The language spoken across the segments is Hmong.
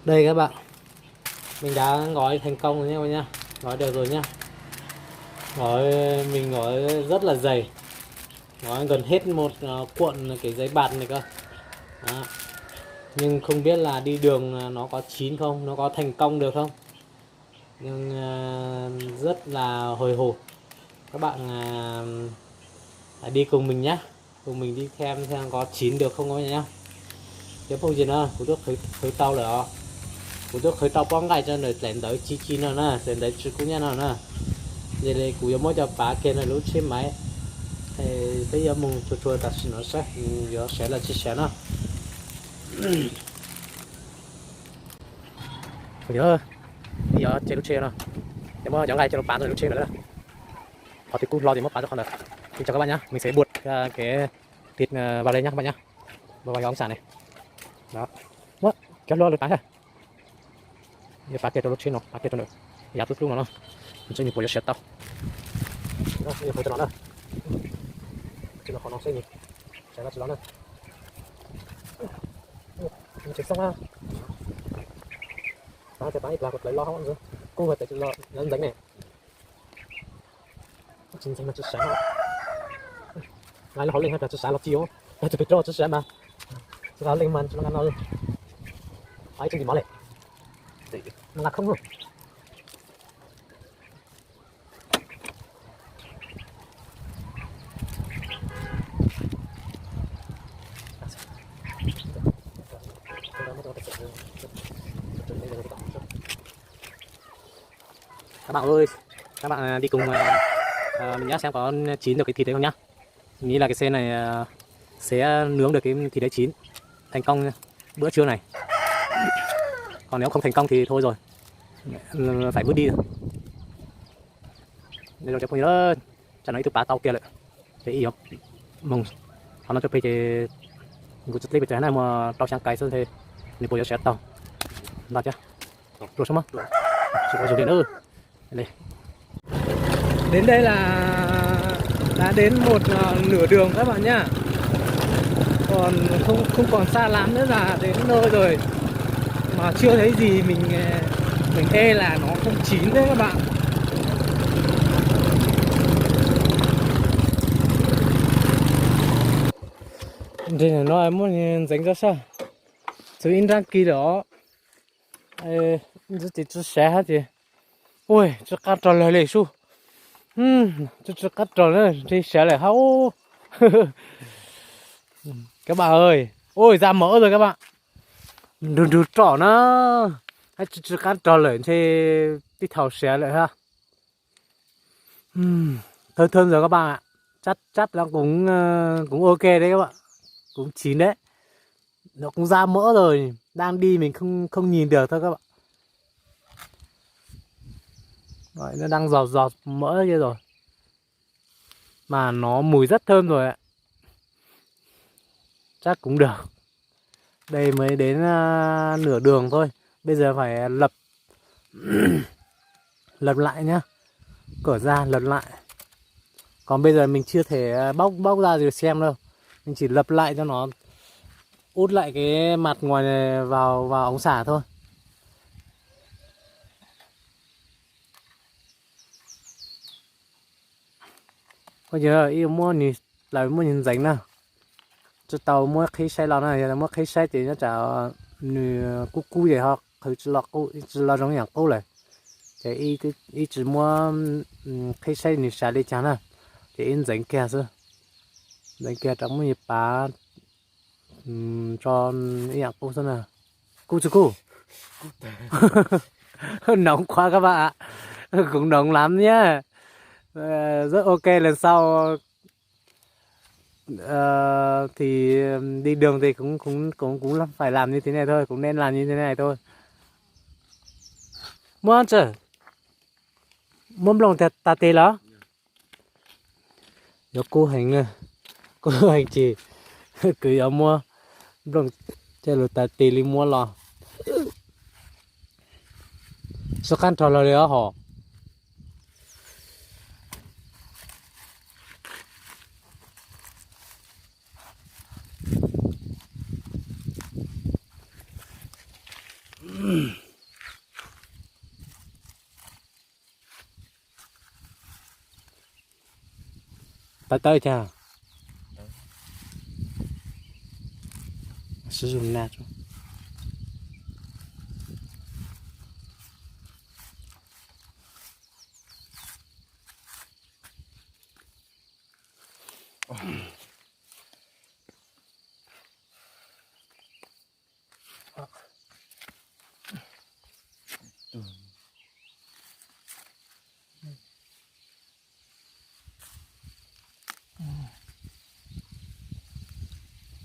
Đây các bạn, mình đã gói thành công rồi nhé các bạn nhá. Gói được rồi nhá. Gói, mình gói rất là dày. Gói gần hết một ờ, cuộn cái giấy bạt này cơ. Đó. Nhưng không biết là đi đường ờ, nó có chín không, nó có thành công được không. Nhưng ờ, rất là hồi hộp. Các bạn ờ, đi cùng mình nhé. Cùng mình đi xem xem có chín được không các bạn nhé. Chứ không gì nữa, cú twb khwv tau lawm os. Cú twb khwv tau pob nqaij rau ntawm tlaim ntawv chi chi no na, tlaim ntawv tsis kub nyab no na. Ces li kuv yuav muab cov pav kiag ntawm lub tsheb maiv. Peb yuav mus tsuag tsuag tam sim no saib yuav sawv los tsis sawv no. Kuv yuav, yuav tseg lub tsheb no, yuav muab cov nqaij coj los pav ntawm lub tsheb ntawd na. Qhov twg kub hlo ces muab pav rau qhov ntawd. Xin chào các bạn nhé, mình sẽ buộc ờ, cái thịt ờ, vào đây nhé các bạn nhé. Vào vào cái ống xả này. Đó. Muab cov hluas lawv pav ha. Yuav pav kiag rau lub tsheb no, pav kiag rau ntawm yav tub tub no no. Ntshe nws puas yuav siav tau. Qhov no na. Qhov no seb nws siav los tsis los na. Nws tsis xoob na. Pav tias pav ib plag kom plawv loj hauv ntxwv. Kub hais tias tsis los lawv ntxeev ne. Tsis ntxeev mas tsis sawv. Nqaij lub hauv leej hais tias tsis sawv los tsis yuav, tsis pes rau tsis sawv mas. Tsis los leej mas tsis los nqa no li. Pav ib tug dim mov lawm. Nqa khoob. Các bạn ơi, các bạn à, đi cùng à, à, mình nhá xem có chín được cái thịt đấy không nhá. Mình nghĩ là cái xe này à, sẽ nướng được cái thịt đấy chín thành công nha. Bữa trưa này. Còn nếu không thành công thì thôi rồi. Phải vứt đi. Đây rồi cho phooj ywg, tsam no ib tug pav tau kiag lawm. Ces ib yuav mus qhov no rau pem ces kuv tsis teb pes tsawg na, muaj rau xya kais xwb ntshe nws puas yuav siav tau. Ntag thiab. Rau sub mab. Sub mab zoo li na. Đây. Đến đây là đã đến một ờ, nửa đường các bạn nhá. Còn không không còn xa lắm nữa là đến nơi rồi. Mà chưa thấy gì mình ờ, mình e là nó không chín đấy các bạn. Ntshe no muab ntxeev tso sab. Txwv ib nrab kis lawm os. Ntxwv ces tsis sawv hab ces. Ui, tsis qab rog lawm li sub. Tsis tsis qab rog na, ntshe sawv lawm hab. Các bạn ơi, ôi da mỡ rồi các bạn. Nrug nrug roj na, hab tsis tsis qab rog lawm ntshe tib thaum sawv lawm hab. Thơm thơm rồi các bạn ạ. Chắc chắc là cũng ờ, cũng ok đấy các bạn. Cũng chín đấy. Nó cũng ra mỡ rồi. Đang đi mình không không nhìn được thôi các bạn. Rồi, nó đang giọt giọt mỡ kia rồi. Mà nó mùi rất thơm rồi ạ. Chắc cũng được. Đây mới đến à, nửa đường thôi. Bây giờ phải lật lật lại nhá. Cởi ra lật lại. Còn bây giờ mình chưa thể à, bóc bóc ra rồi xem đâu. Mình chỉ lật lại cho nó út lại cái mặt ngoài này vào vào ống xả thôi. Ua ciav ib muab nws, lawv muab nws ntxeev na. Tsis tau muab qhib saib los na, yog muab qhib saib ces nyob tsam nws kub kub ces ho qhwv tsis los zoo yam qub lawm. Ces ib tsis muab qhib saib nws sawv li cas na, ces ib ntxeev kiag xwb. Ntxeev kiag rau muab nws pav tso ib yam qub xwb na. Kub tsis kub? Nóng quá các bạn ạ. Cũng nóng lắm nhá. Ờ, rất ok, lần sau ờ, thì đi đường thì cũng cũng cũng cũng phải làm như thế này thôi, cũng nên làm như thế này thôi. Muab tsi, muab nplooj tag tes los? Yuav kub heev na, kub heev ces kwv yuav muab nplooj coj lug tag tes li muab los. Sib qab nrho los li os hom. Pab tawb cas? Sib zoo na.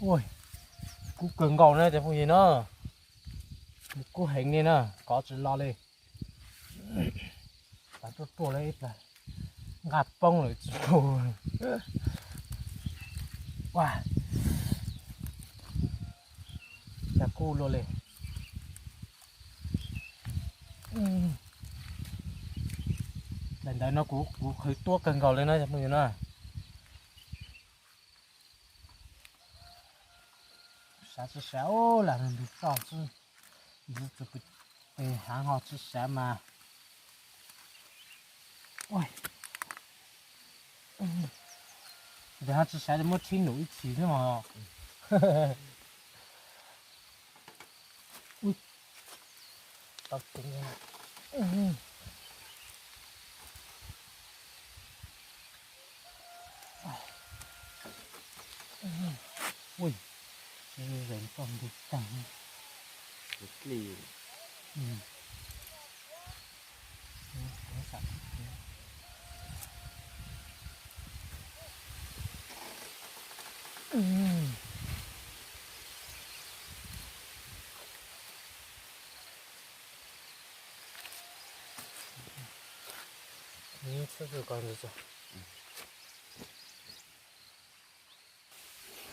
Ui, kub kawg nkaus na cov phooj ywg na. Kub heev li na, kov tsis los li. Plas ruaj ruaj li, ib plas nqa poob lawm tsis pub. Ua, cas kub luaj li. Daim ntawv no kuv, kuv qhwv tuab kawg nkaus li na cov phooj ywg na. Sav tsis sav lam ntug toj xwb, ntxim tus pes hav ho tsis sav mas. Ntawd ho tsis sav ces muab tshib num ib chim xwb mas. Tau ceev. Ui, zoo zoo toj ntug tag.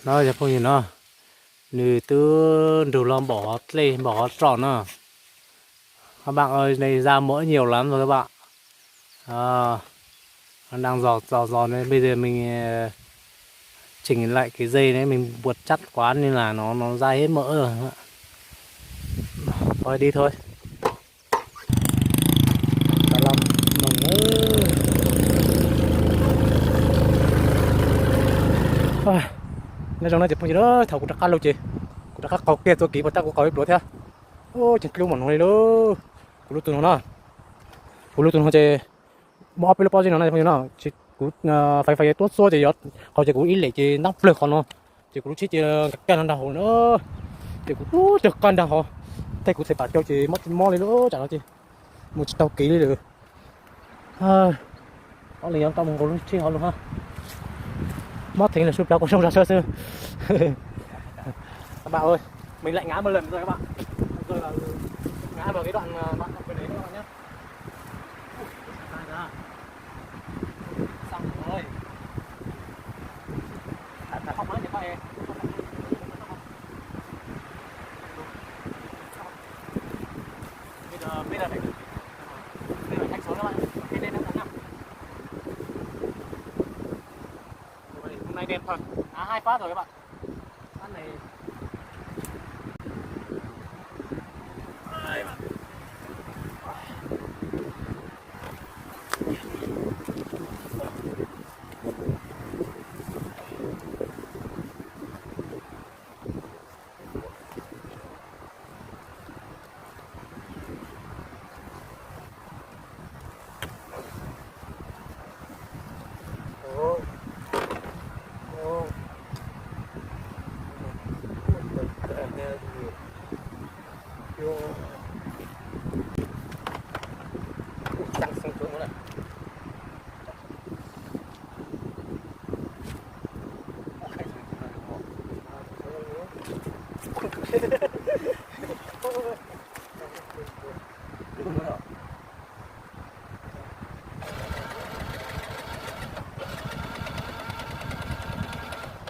No cov phooj ywg no, nws twb nrug los npaum hov dlej npaum hov roj no. Các bạn ơi, này da mỡ nhiều lắm rồi các bạn. Nó đang giò giò giò nên bây giờ mình ờ, chỉnh lại cái dây đấy, mình buộc chắc quá nên là nó nó ra hết mỡ rồi. Thôi đi thôi. Nyob zoo no ces phooj ywg, thaum kuv rov qab los ces kuv rov qab qaug kiag txoj kev puas tab kuv qaug ib pluag thiab. Ub, tseem dlub mam no li lauj. Kuv lub tus no na, kuv lub tus no ces muaj ob peb lub pob zeb no na phooj ywg no, ces kuv fais fais tuab xuab ces yog qhov ces kuv ib lem ces ntab plawg qhov no, ces kuv lub tsheb ces nkag kiag no nrag hauv na, ces kuv tub cog qab nrag hauv, tej kuv txhais pam rau ces mob tsis mob li lauj, tsam no ces mus tsis tau kev li lawm. Ob leeg yuav tau mus nkaus lub tsheb hauv lawm ha. Mob theev lawm sub plaws kuv zoo zog sawb xwb. Các bạn ơi, mình lại ngã một lần rồi các bạn. Rồi là ngã vào cái đoạn mà bạn không cần đến các bạn nhé. Ui, sạt tay ra. Xong rồi. Thả, thả khóc mát thì coi. Bây giờ, bây giờ phải, bây giờ thách số các bạn. Cái đen nó cắn nhá. Hôm nay đen thật. À, hai phát rồi các bạn. Phát này.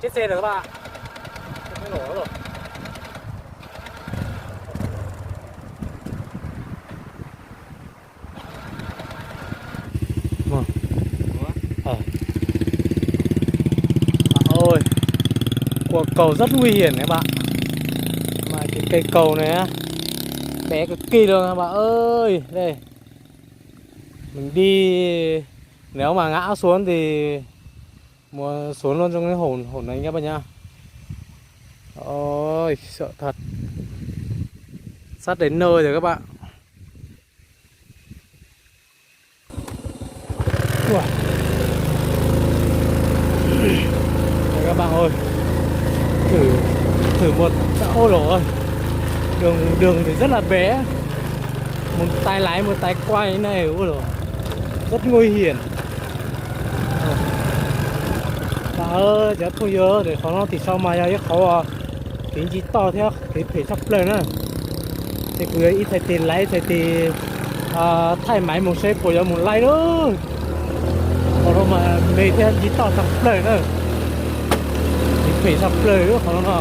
Chết xe rồi các bạn ạ. Chết xe nổ rồi. Ôi, qua cầu rất nguy hiểm các bạn. Mà cái cây cầu này á, bé cực kỳ luôn các bạn ơi. Đây. Mình đi, nếu mà ngã xuống thì Mùa xuống luôn trong cái hổ, hổ này các bạn nhá. Ôi, sợ thật. Sắp đến nơi rồi các bạn. Ui. Đây các bạn ơi. Thử, thử một, ôi dồi ôi. Đường, đường thì rất là bé. Một tay lái, một tay quay thế này, ôi dồi. Rất nguy hiểm. Cov phooj ywg, qhov no tim sau mas yog ib qhov kev nce toj thiab kev phem tshaj plaws na. Ces kuv yuav ib txhais tes laiv, ib txhais tes thaij maiv mus seb puas yuav mus laij lawm. Qhov no mas me thiab nce toj tshaj plaws na. Kev phem tshaj plaws qhov no no.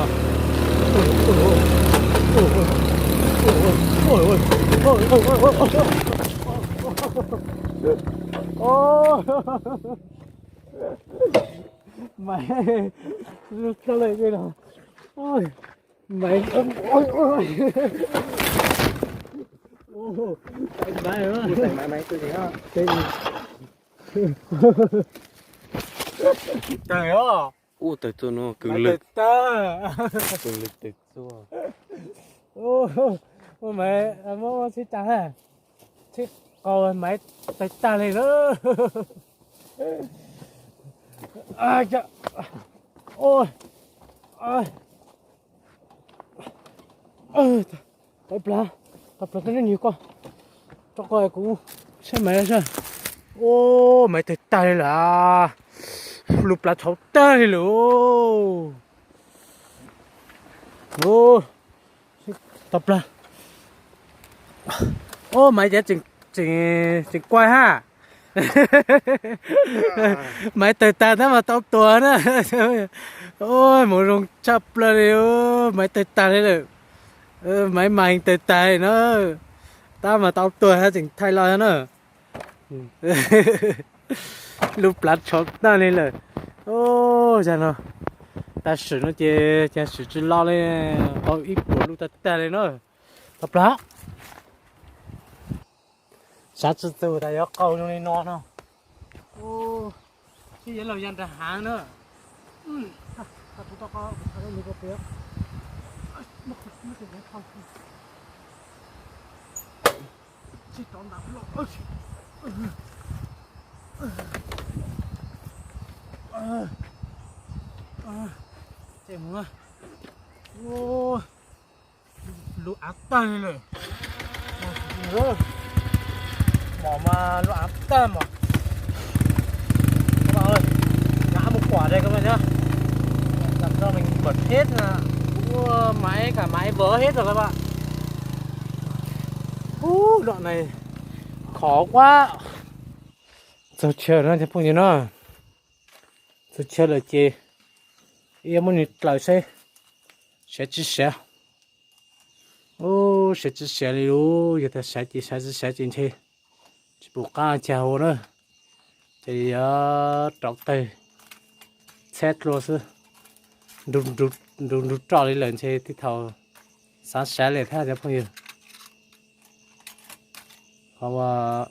Maiv, maiv, maiv, maiv, tawg os. Ub, tawg txuaj no, kws lwg, kws lwg tawg txuaj. Ub, maiv, muab tsheb tsa, tsheb qau maiv tawg tag li lawm. Tawv plawg, tawv plawg, tawv plawg, tawv nyuag koj, tso koj kuv saib maiv saib. Ub, maiv tawg tag li lawm. Lub plab tshauv tag li lawm. Ub, tawv plawg. Ub, maiv cas tseem, tseem kuaj hab. Maiv tawg tag tab mas tau tuag na. Ub, mus zoo tshaj plaws li, maiv tawg tag li lawm. Maiv mas tawg tag li na. Tab mas tau tuag hab, tseem thaij los na. Lub plab tshauv tag li lawm. Ub, zag no, tag sim no ces cas sim tsis lo li, qau ib puas lub tag tag li na. Tawv plawg. Xav tsis txug tas yuav qau zoo li no no. Ub, twb yuav los ya nram hav na. Ces mus, lub av tag li lawm. Mom mas lub av tag mom. Các bạn ơi, ngã một quả đây các bạn nhá. Làm cho mình bẩn hết ra. Ua, máy, cả máy vỡ hết rồi các bạn. Ú, đoạn này khó quá. Txog chaw no cov phooj ywg no, txog chaw lawm ces ib muab nws dlaws seb siav tsis siav. Ub, siav tsis siav li lub, yog tas siav ces siav, tsis siav ces ntshe tsis pum qab cas ua na. Ces yuav rauv taws txhab dlua xwb. Nrug nrug roj li lawm ntshe tej thaum xav siav li thiab cov phooj ywg. Qhov uas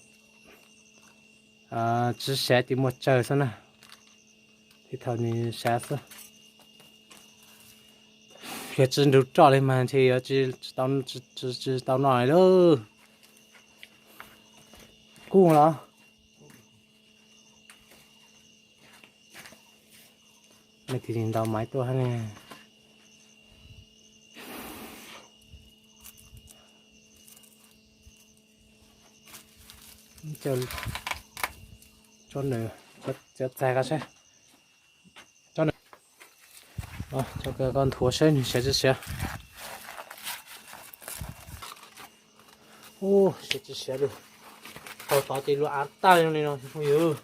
tsis siav ces muaj tsawg xwb na, tej thaum nws siav xwb. Yog tsis nrug roj li mas ntshe yuav tsis tau noj li lauj. Kub los? Nej tig ntau maiv tuaj hab ne. Tso nws, txav ko seb. Tso nws, tso ko nthuav seb nws siav tsis siav. Ub, siav tsis siav li. Thaum tod ces luag av tag li no li no phooj ywg.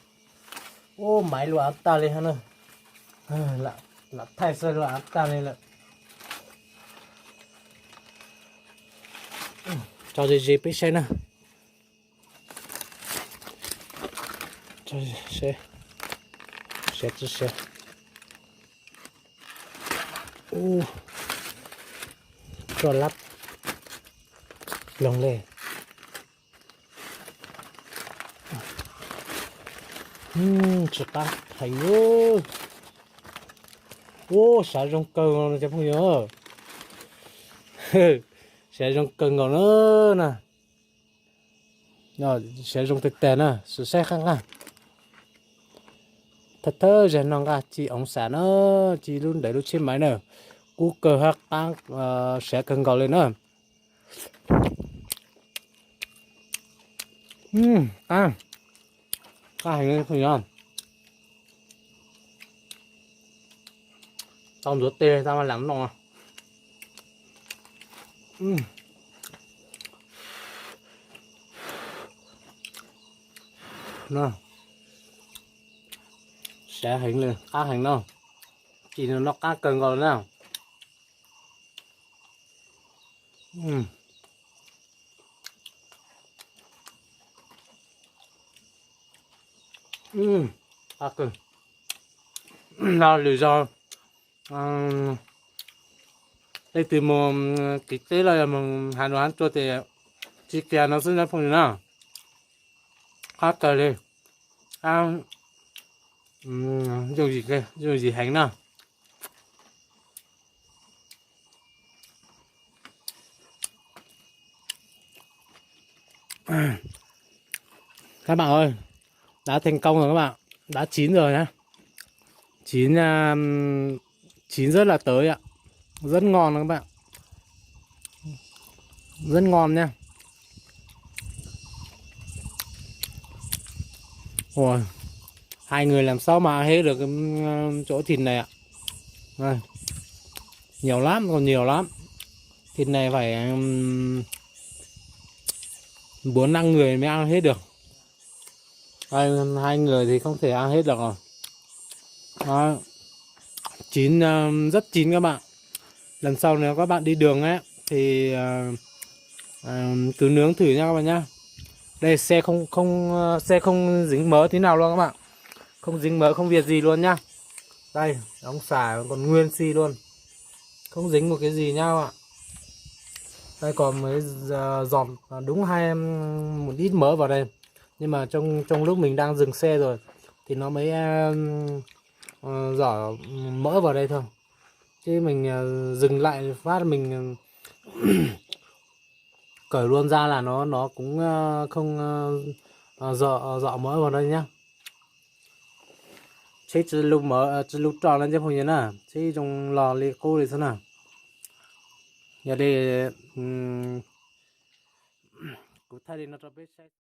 Ub, maiv luag av tag li hab na. Lam thaij xwb luag av tag li lawm. Tso ze ze peb saib na. Siav tsis siav. Ub, roj lab ploog li. Tsis qab heev lauj. Ua, sav zoo kawg nkaus no cov phooj ywg. Sav zoo kawg nkaus na. Sav zoo tag tag na, saib qab nqaj. Thawj thawj zaug no nqaj ci oov xas na, ci lub ntawm lub tsheb maiv na. Kub kawg hab qab, sav kawg nkaus li na. Qab, qab heev li. Tau ntxuav tes tau mas lam no. Sav heev li, qab heev no. Ci no qab kawg nkaus na. Qab kawg. No lwm zaug leej twg mus kev teb los yog mus has nus hab tsua tes ci kiag no xwb na phooj ywg na. Qab kawg li. Yooj yim heev na. Các bạn ơi, đã thành công rồi các bạn. Đã chín rồi nhá. Chín, à, chín rất là tới ạ. Rất ngon các bạn. Rất ngon nha. Ôi, hai người làm sao mà ăn hết được, ừm, chỗ thịt này ạ. Đây. Nhiều lắm, còn nhiều lắm. Thịt này phải, ừm, bốn năm người mới ăn hết được. Hai, hai người thì không thể ăn hết được rồi. Đó. Chín, ờ, rất chín các bạn. Lần sau nếu các bạn đi đường ấy thì, ờ, ờ, cứ nướng thử nha các bạn nhá. Đây, xe không, không, ờ, xe không dính mỡ tí nào luôn các bạn. Không dính mỡ, không việc gì luôn nhá. Đây, đóng xả còn nguyên si luôn. Không dính một cái gì nha các bạn. Đây còn mới, ờ, giọt, ờ, đúng hai, một ít mỡ vào đây. Nhưng mà trong, trong lúc mình đang dừng xe rồi thì nó mới, ờ, ờ, giọt mỡ vào đây thôi. Chứ mình, ờ, dừng lại phát mình, ờ, cởi luôn ra là nó, nó cũng, ờ, không, ờ, ờ, giọt, giọt mỡ vào đây nhá. Tsheb tsis lub mawv, tsis lub roj na cov phooj ywg na, tsheb zoo los li qub li xwb na. Yog li, kuv thaij li no rau peb saib.